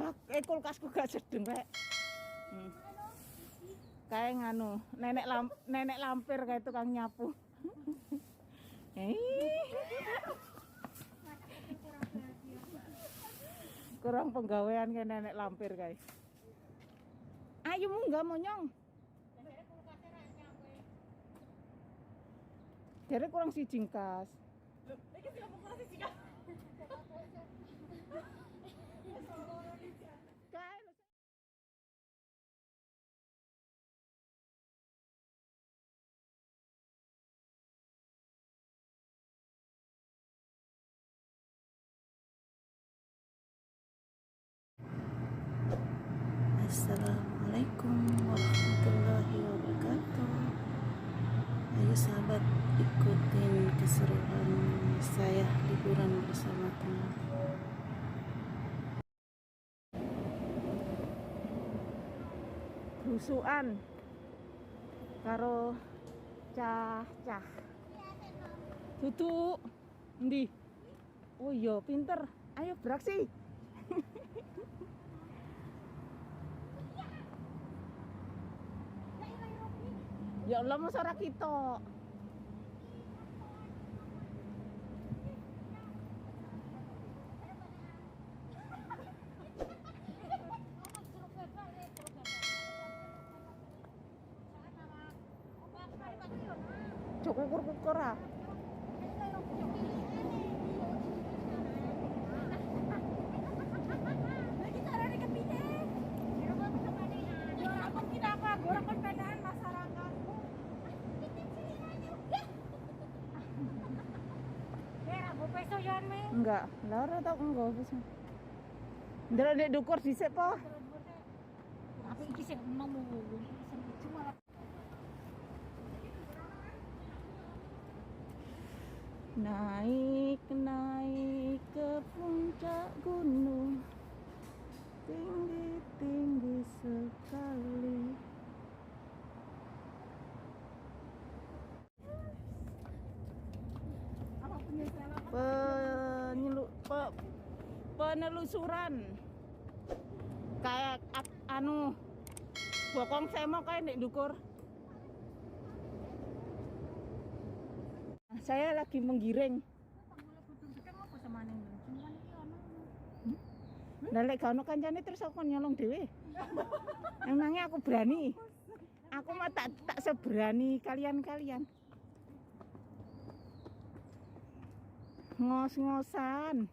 Gak, kulkasku gak sedeng rek. Kayak nganu, nenek lampir kayak tukang nyapu. Kurang penggawean kayak nenek lampir kayak. Ayo munggah monyong. Jare kurang siji kas. Iki sing ngomong kurang siji kas. Assalamualaikum warahmatullahi wabarakatuh. Ayo sahabat, ikutin keseruan saya liburan bersama teman. Brusukan karo cah-cah. Duduk endi? Oh iya, pinter. Ayo beraksi. Ya Allah, masa ora kita. Cok kukur-kukur ah. Enggak, lah ora tau enggak wis. Ndelok ndek dukur dhisik po. Tapi iki sing enom sing ijo malah. Naik naik ke puncak gunung. Tinggi-tinggi sekali. Penelusuran kayak anu bokong semok kayak ndek ndukur. Saya lagi menggiring. Lah lek gak ono kancane terus aku nyolong dhewe. Emangnya aku berani? Aku mah tak seberani kalian-kalian. Ngos-ngosan.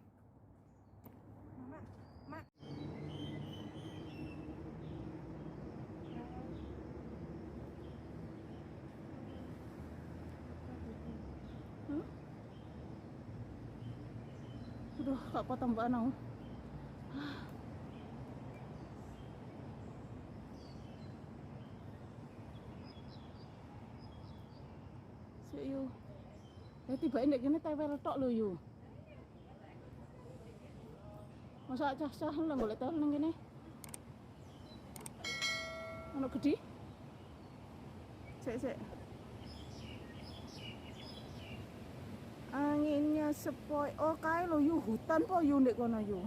Aduh, kok potong mbak aku. Sik yo. Tiba ndek kene tewel tok lho yo. Masa cah-cah lho golek tewel nang kene. Ono gedhi? Sik sik. Anginnya sepoi. Oh, kae lho yu hutan po yu ndek kono yu.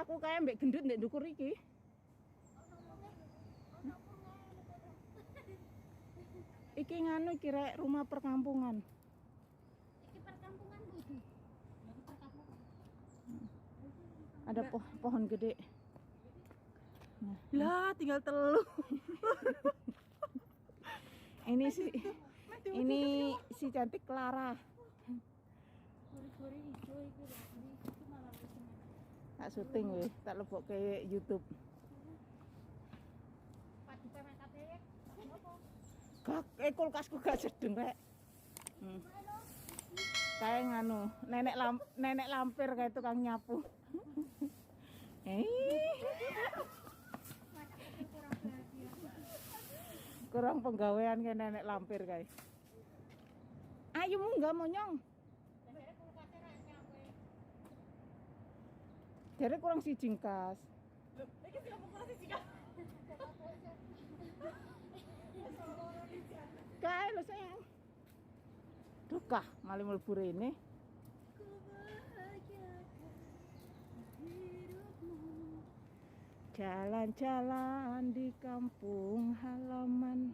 Aku kae mbek gendut ndek ndukur iki. Iki nganu iki rek rumah perkampungan. Iki perkampungan kudu. Perkampungan. Ada pohon gede. Nah. Lah, tinggal telu. Ini si ini si cantik Clara. Tak syuting weh, tak lebokke YouTube. Gak, kulkasku gak sedeng rek. Kayak nganu, nenek lampir kayak tukang nyapu. Kurang penggawean kayak nenek lampir kayak. Ayo munggah monyong. Jare kurang siji kas. Iki sing ngomong kurang siji kas. Kae lho sayang. Duh kah, malah mlebu rene. Jalan-jalan di kampung halaman.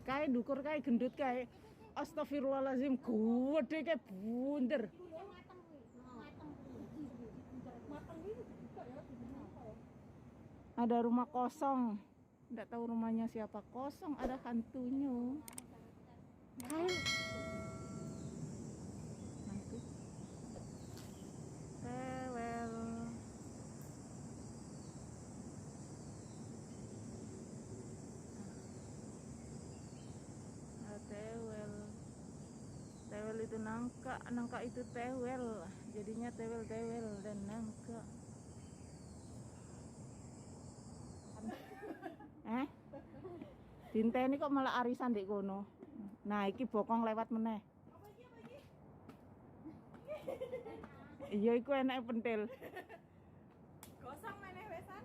Kae ndukur kae gendut kae. Astagfirullahalazim, gede kae bunder. Ada rumah kosong. Nggak tahu rumahnya siapa, kosong, ada hantunya. Kae. Hantu. Tewel. Tewel. Tewel itu nangka, nangka itu tewel. Jadinya tewel-tewel dan nangka. Eh? Dinteni kok malah arisan ndek kono. Nah, iki bokong lewat meneh. Iya, iku enake pentil. Gosong meneh wesan.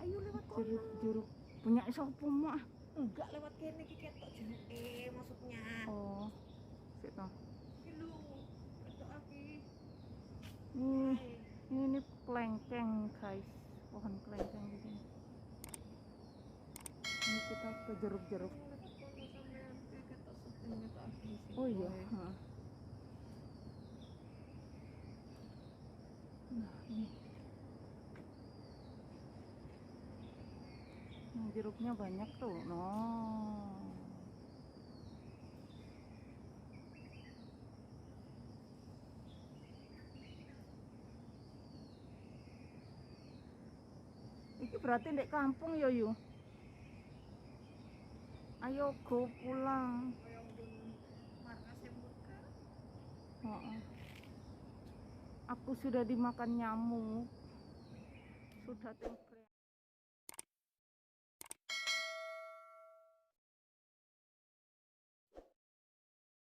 Ayo lewat kono. Jeruk-jeruk punya sapa mak? Enggak lewat kene iki ketok jeruke maksudnya. Oh. Sik to. Iki lho, ketok iki. Ini klengkeng, guys. Pohon klengkeng di sini. Ini kita ke jeruk-jeruk. Oh iya. Heeh. Nah, ini. Nah, jeruknya banyak tuh. No. Iki berarti ndek kampung ya, Yu. Ayo go pulang. Heeh. Aku sudah dimakan nyamuk. Sudah tempe.